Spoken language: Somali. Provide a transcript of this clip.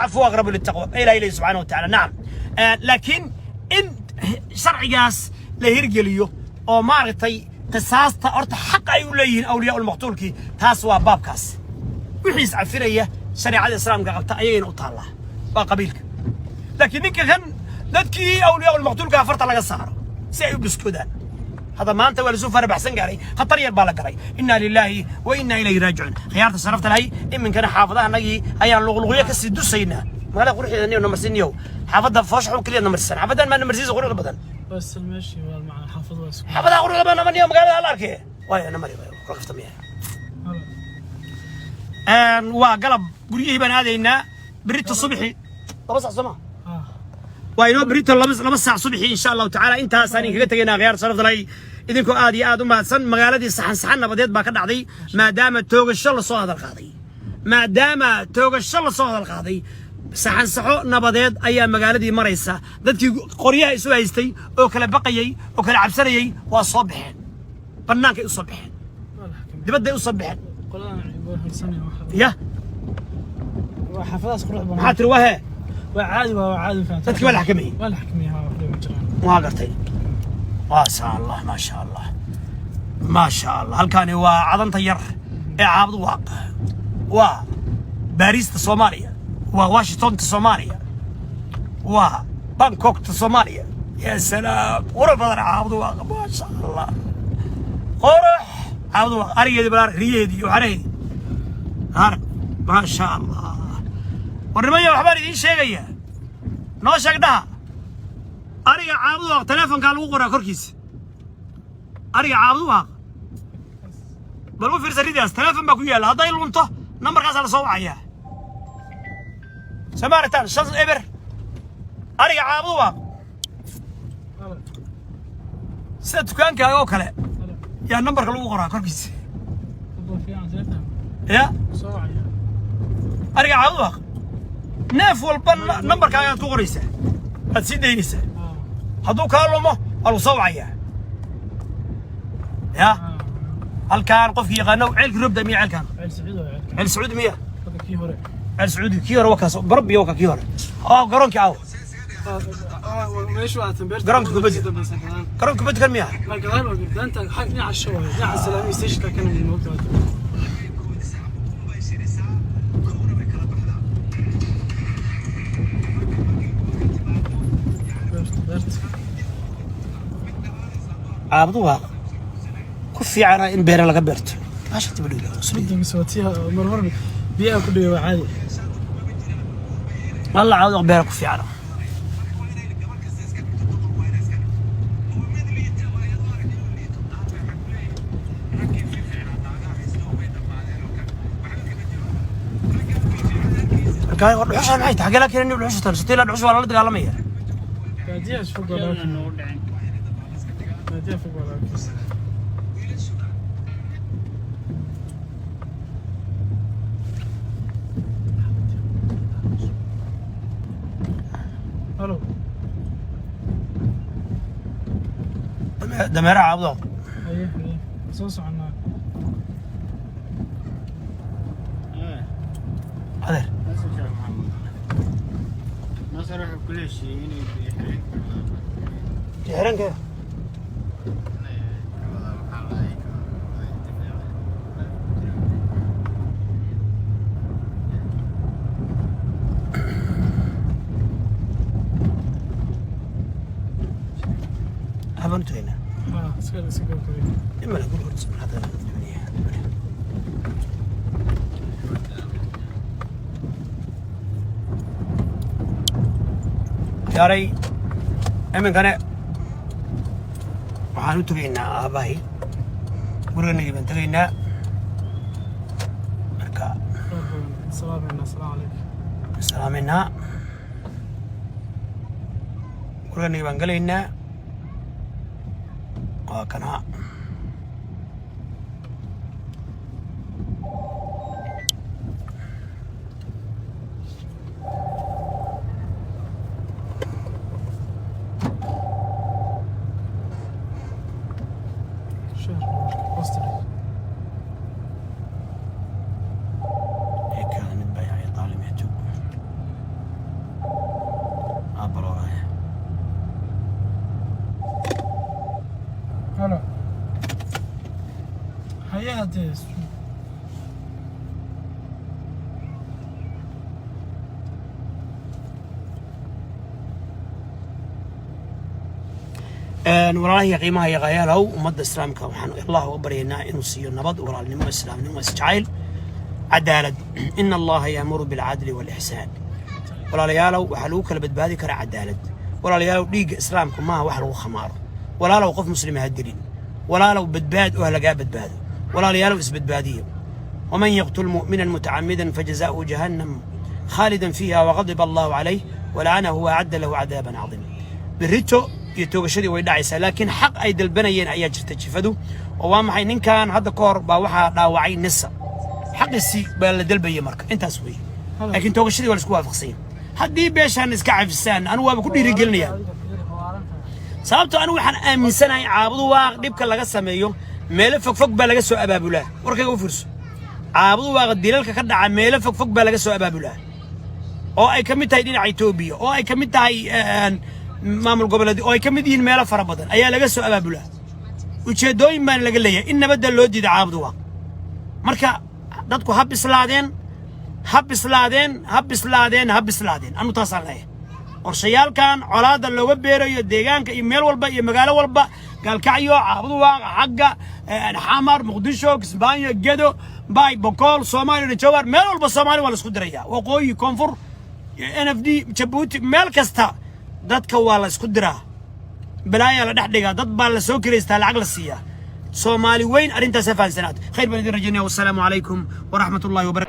Wayacfu aqrabu litaqwa, Ilahi leeyahy subxaana wa tacaala. Nacam, laakiin in sharcigaas la hirgeliyo oo maaragtay qisaasta horta xaq ay u leeyihiin awliyaa ulmaqtuulkii, taas waa baabkaas. Wixii iscafinaya shareecada Islaamka qabta, ayagayna u taallaa, waa qabiilka. Laakiin ninka kan dadkii awliyaa ulmaqtuulka afarta laga saaro si ay u biskoodaan. Hadda maanta waa lasoo farabaxsan gaaray, khatar yar baa la galay. Inna lilaahi wa inna ilayhi raajicuun. Khiyaarta sharafta lahay, iminkana xaafadahanagii ayaan luqluqyo kasii dusaynaa. Magaalada quruxdeeda niyo namarsiiniyow, xaafadda foosha xun keliya namarsiisan, xaafadan maa namarsiisa quruxda badan. بس المشي مع الحافظ واسكو. Xaafadaha quruxda badan namaniyo magaalada la arkay waayo namari kula kaftamiya. Waa galab, guryihii baan aadaynaa. Berito subaxi 2 sac sooma? اه. Waa inoo berito 2 saac subaxii, insha Allahu tacaala. Intaasaan idinkaga tegaynaa, khiyaar sharafta lahay, idinkoo aad iyo aad u mahadsan. Magaaladii saxan saxan nabadeed baa ka dhacday, maadaama toogasho lasoo hadal qaaday. Maadaama toogasho lasoo hadal qaaday, saxan saxo nabadeed ayaa magaaladii maraysa. Dadkii qoryaha isu haystay oo kala baqayay oo kala cabsanayay waa soo baxeen, bannaankay u soo baxeen, dibadday u soo baxeen. Qoladan way harsanayaan waxa. Ya. Waa xaafadaas qurux badan. Maxaa tiri? Waa hee. Waa caadi, waa caadi, fahamtay. Dadkii waa la xakameeyey. Waa la xakameeyey, haa, waxba ma jiraan. Waa gartay. Maasha Allah, maasha Allah, maasha Allah. Halkaani waa Cadanta yar ee Caabud Waaq, waa Baariista Soomaaliya, waa Washingtonta Soomaaliya, waa Bangkokta Soomaaliya. Ya salaam, qurux badan Caabud Waaq, maasha Allah, qurux Caabud Waaq. Arigeedii balaar, riyaheedii iyo waxaraheedii arag, maasha Allah. Warnimaya, waxbaan idiin sheegayaa, noo sheeg dhaha. Ariga Caabud Waaq teleefonkaa lagu qoraa korkiisa. Ariga Caabud Waaq, bal u fiirsa ridaas, teleefon baa ku yaalla. Hadday lunto, nambarkaasaa la soo wacayaa. Soo ma aragtaan? 5 eber ariga Caabud Waaq, sida dukaankaaga oo kale yaa nambarka lagu qoraa korkiisa. Ya ariga Caabud Waaq neef walba nambarkaagaad ku qoraysaa, waad sii daynaysaa. Hadduu kaa lumo, waa lagu soo wacayaa. Ya halkaan qofkii yaqaano, ceelkii Robda miya ceelkaan? Ceel Sacuudi miya? Ceel Sacuudi kii hore wakaas barabbiya, waka kii hore oo garoonkii aawo, garoonka kubadda, garoonka kubadda kan miya? Caabdu Waaq ku fiicana in beere laga beerto. Maasha dib u Biyaha ku dhiga, waa caadi. Alla, Caabdu Waaq beere ku fiicana. Marka dhuxusha maxay tahay? Xagee la keenay dhuxusha tan? Sitiila dhuxusha waa lala dagaalamaya. Baadiyahaas fog waa laga keenay. Baadiyaha fog waa laga keenay. Halo. Dameeraha Caabdu Waaq. Haye haye, soo soconnaa. Adeer. Nasar wuxuu kula heshiiyey inay biyo xireenka Xiranka. Inay ka wada, maxaa la dhahay, ka wada intifaac. Habaan u tagaynaa. Ha, iska gabagabay. Imala guri horta hadda. Yaaray, iminkane waxaan u tegaynaa aabbahay, guriganagii baan tegaynaa marka. Khayr badan, salaamayna, asalaamu calaykum. Salaamaynaa, guriganagii baan gelaynaa. Waa kana. Share post dhig. Ekaada mid baa yahay daalim ee joog. Maya dee. Walaalahii qiimaha iyo qayaalow, ummadda islaamka waxaan Allah uga baryaynaa inuu siiyo nabad, walaalnimo, islaamnimo, isjacayl, cadaalad. Ina Allaha yaamuru bilcadli walixsaan. Walaalayaalow, waxaa lagu kala badbaadi karaa cadaalad. Walaalayaalow, dhiigga islaamka maaha wax lagu khamaaro. Walaalow, qof muslima ha dilin. Walaalow, badbaad oo ha lagaa badbaado. Walaalayaalow, isbadbaadiya. ومن يقتل مؤمنا متعمدا فجزاؤه جهنم خالدا فيها وغضب الله عليه ولعنه وأعد له عذابا عظيما. Berrito iyo toogashadii way dhacaysaa, laakiin xaq ay dalbanayeen ayaa jirta jifadu, oo waa maxay? Ninkan hadda ka hor baa waxaa dhaawacay NISA, xaqiisii baa la dalbayay. Marka intaas weeye, laakiin toogashadii waa la isku waafaqsanya. Haddii beeshaan iska cafisaan, anigu waaba ku dhiirigelinaya, sababto anigu waxaan aaminsanahay Caabudu Waaq dhibka laga sameeyo meelo fogfog baa laga soo abaabulaa. Warkayga u fiirso. Caabudu Waaqa dilalka ka dhaca meelo fogfog baa laga soo abaabulaa, oo ay ka mid tahay dhinaca Etoobiya, oo ay ka mid tahay maamul goboleed, oo ay ka mid yihiin meelo fara badan ayaa laga soo abaabulaa. Ujeeddooyin baana laga leeyahay in nabadda loo diida Caabudu Waaq. Marka dadku ha bislaadeen, ha bislaadeen, ha bislaadeen, ha bislaadeen. Anu taasaan leeyahay. Qorshayaalkan colaadda looga beerayo deegaanka iyo meel walba iyo magaalo walba, Gaalkacyo, Caabudu Waaq, xagga Xamar, Muqdisho, Kismaayo, Gedo, Baay, Bokool, Soomaaliya, Jowhar, meel walba Soomaali waa la isku dirayaa. Waqooyi, koonfur, NFD, Jabuuti, meel kasta dadka waa la isku diraa, balaayaa la dhex dhigaa, dad baa la soo kilaystaa, lacag la siiyaa. Soomaali weyn arrintaas ha fahansanaad. Khayr baan idin rajaynaya. Wassalaamu calaykum waraxmat ullahi wabarakatu.